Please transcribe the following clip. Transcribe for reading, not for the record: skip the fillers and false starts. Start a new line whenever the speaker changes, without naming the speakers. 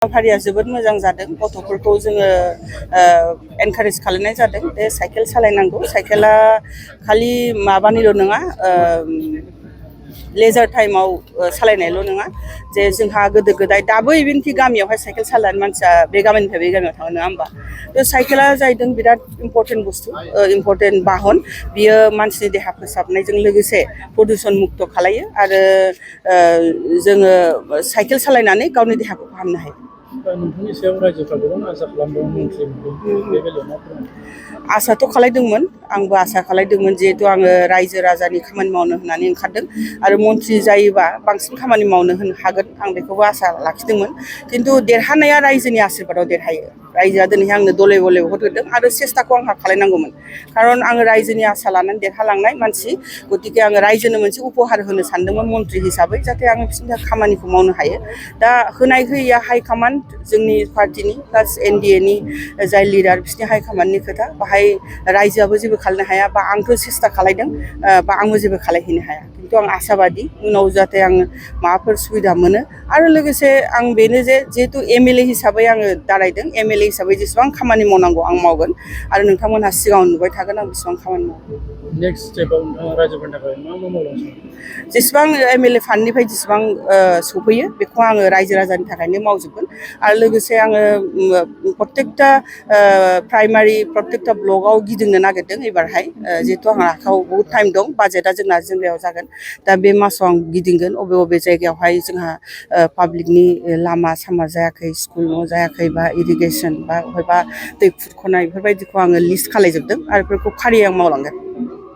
हाबाफारिया जोबोद मोजां जादों गथ'फोरखौ जोङो एनकारेज खालामनाय जादों बे साइकेल सालायनांगौ साइकेला खालि माबानिल' नङा लेजार टाइमाव सालायनायल' नङा जे जोंहा गोदो गोदाय दाबो इभेनखि गामियावहाय साइकेल सालायनानै मानसिया बे गामिनिफ्राय बे गामियाव थाङो नङा होमबा बे साइकेला जाहैदों बिराद इम्परटेन्ट बुस्थु इम्परटेन्ट बाहन बियो मानसिनि देहा फोसाबनायजों लोगोसे प्रदुषन मुक्त खालायो आरो जोङो साइकेल सालायनानै गावनि देहाखौ फाहामनो हायो।
नोंथांनि सायाव रायजोफ्रा गोबां आसा खालामदों मन्थ्रि मोनदों बे बेलायाव मा फोरमायनो?
आसाथ' खालायदोंमोन आंबो आसा खालायदोंमोन जिहेथु आङो रायजो राजानि खामानि मावनो होननानै ओंखारदों आरो मन्थ्रि जायोबा बांसिन खामानि मावनो हागोन आं बेखौबो आसा लाखिदोंमोन खिन्थु देरहानाया रायजोनि आशीर्बादाव देरहायो रायजोआ दिनैहाय आंनो दले बले भट होदों आरो सेस्टाखौ आंहा खालायनांगौमोन खारन आङो रायजोनि आसा लानानै देरहालांनाय मानसि गतिके आङो रायजोनो मोनसे उपहार होनो सानदोंमोन मन्थ्रि हिसाबै जाहाथे आङो बिसोरनि थाखाय खामानिखौ मावनो हायो दा होनाय होयैया हाइकमान्ड जोंनि पार्टिनि प्लास एनडिएनि जाय लिडार बिसोरनि हाइकमान्डनि खोथा बाहाय रायजोआबो जेबो खालामनो हाया बा आंथ' सेस्टा खालायदों बा आंबो जेबो खालायहैनो हाया खिन्थु आं आसाबादि उनाव जाहाथे आङो माबाफोर सुबिदा मोनो आरो लोगोसे आं बेनो जे जिहेतु एमएलए हिसाबै आङो दारायदों एमएलए हिसाबै जेसेबां खामानि मावनांगौ आं मावगोन आरो नोंथांमोनहा सिगाङाव नुबाय थागोन आं बेसेबां खामानि मावगोन।
नेक्स्ट स्टेपाव नोंथाङा रायजोफोरनि थाखाय मा मावलांनो?
जेसेबां एमएलए फान्डनिफ्राय जेसेबां सफैयो बेखौ आङो रायजो राजानि थाखायनो मावजोबगोन आरो लोगोसे आङो प्रत्येकटा प्राइमारि प्रत्येकटा ब्लकआव गिदिंनो नागिरदों एबारहाय जिहेतु आंहा आखायाव बहुद टाइम दं बाजेटआ जोंना जुलाइआव जागोन दा बे मासाव आं गिदिंगोन बबे बबे जायगायावहाय जोंहा पाब्लिकनि लामा सामा जायाखै स्कुल न' जायाखै बा इरिगेसन बा बबेबा दै खुरख'नाय बेफोरबायदिखौ आङो लिस्ट खालायजोबदों आरो बेफोरखौ फारियै आं मावलांगोन।